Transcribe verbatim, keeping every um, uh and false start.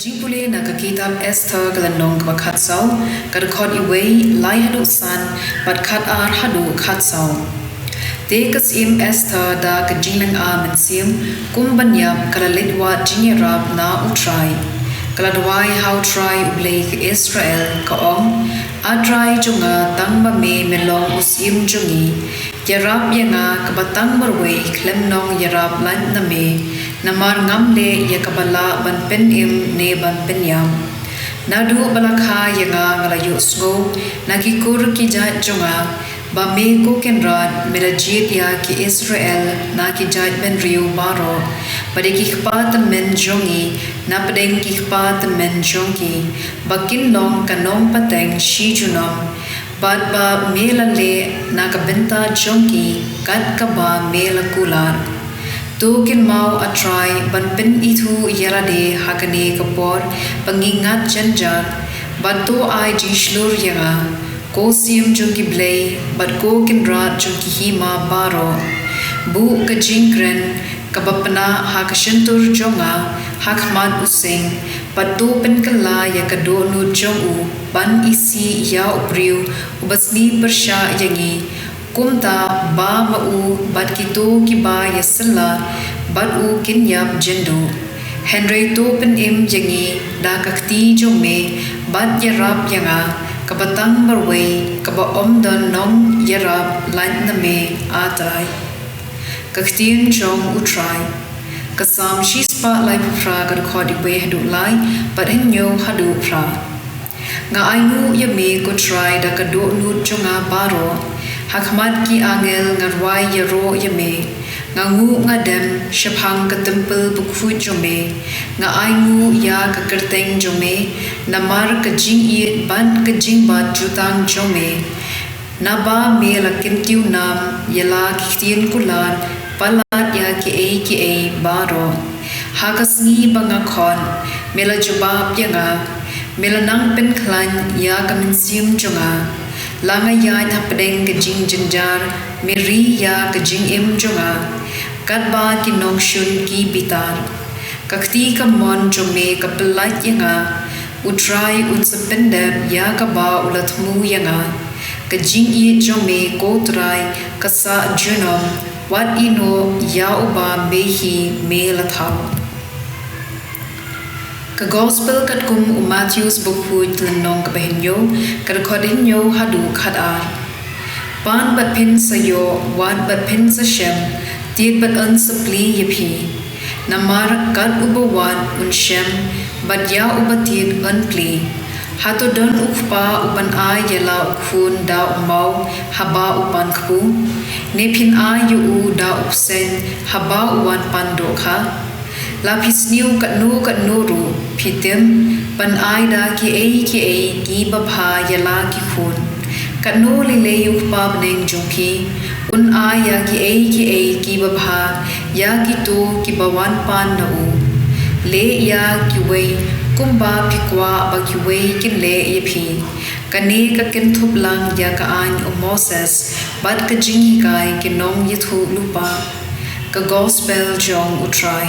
Jingpule na ka kitab Esther ka lynnong kaba khatsaw, ka dkhot iwei lai haduh san, bad khatar haduh khatsaw. Te ka Syiem Esther da ka jinglynga mynsiem, kum ban ïap ka la leit wad jingïarap na U Trai. Ka la duwai ha U Trai U Blei ka Israel, ka ong, A Trai jong nga, tang ma me me long u syiem jong ngi. Ïarap ïa nga kaba tang marwei khlem nongïarap lait na me, namar ngam leh ïa kaba lah ban pynim ne ban pynïap. Naduh ba la kha ïa nga nga la ïohsngew na ki kur ki jait jong nga, ba me ko Kynrad me la jied ïa ki Israel na ki jaitbynriew baroh, bad ïa ki kpa tymmen jong ngi na pdeng ki kpa tymmen jong ki, ba kin long ka nongpateng shi junom. Bad ba me la leh na ka bynta jong ki kat kaba me la kular. To kynmaw, A Trai, ban pynithuh ïa lade ha kane ka por ba ngi ngat jynjar, bad to ai jingshlur ïa nga, ko Syiem jong ki blei, bad ko Kynrad jong ki hima baroh. Buh ka jingkren kaba pnah ha ka shyntur jong nga ha khmat u seng, bad to pynkylla ïa ka dohnud jong u ban isih ïa u briew uba sni pyrshah ïa ngi. Kumta ba ma u bad kito kiba ïasylla bad u kin ïap jynduh. Hynrei to pynim ïa ngi da ka kti jong me, bad ïarap ïa nga kaba tang marwei kaba ym don nongïarap lait na me, A Trai. Ka ktien jong U Trai. Ka Salm shispah laiphew phra, ka dkhot iwei haduh lai, bad hynñiew haduh phra. Nga ainguh ïa me ko Trai da ka dohnud jong nga baroh. Ha khmat ki angel nga rwai ïaroh ïa me. Nga nguh nga dem shaphang ka templ bakhuid jong me. Nga ainguh ïa ka kyrteng jong me namar ka jingïeit bad ka jingbat jutang jong me. Naba me la kyntiew nam ïa la ki ktien kular palat ïa kiei kiei baroh. Ha ka sngi ba nga khot, me la jubab ïa nga. Me la nang pynkhlaiñ ïa ka mynsiem jong nga. La nga ïaid hapdeng ka jingjynjar, me ri ïa ka jingim jong nga. Katba ki nongshun ki bitar, ka kti kamon jong me ka pyllait ïa nga. U Trai un sa pyndep ïa kaba u la thmu ïa nga. Ka jingïeit jong me ko Trai ka sah junom. Wat ïehnoh ïa uba me hi me la thaw. Ka Gospel katkum u Mathaios bakhuid, lynnong kaba hynñiew, ka dkhot hynñiew haduh khatar. Pan bad phin sa ïoh, wad bad phin sa shem, tied bad yn sa plie ïa phi. Namar kat uba wad un shem, bad ïa uba tied yn plie. Hato don u kpa uban ai ïa la u khun da u maw haba u pan kpu? Ne phin ai ïa u da u bseiñ haba u wan pan dohkha? La phi sniew katno katno ruh, phi tim ban ai da kiei kiei kiba bha ïa la ki khun. Katno lei lei u Kpa bneng jong phi un ai ïa kiei kiei kiba bha ïa kito kiba wan pan na u. Leh ïa kiwei kumba phi kwah ba kiwei kin leh ïa phi. Kane ka kynthup lang ïa ka aiñ u Moses bad ka jinghikai ki nongïathuhlypa. Ka Gospel jong U Trai.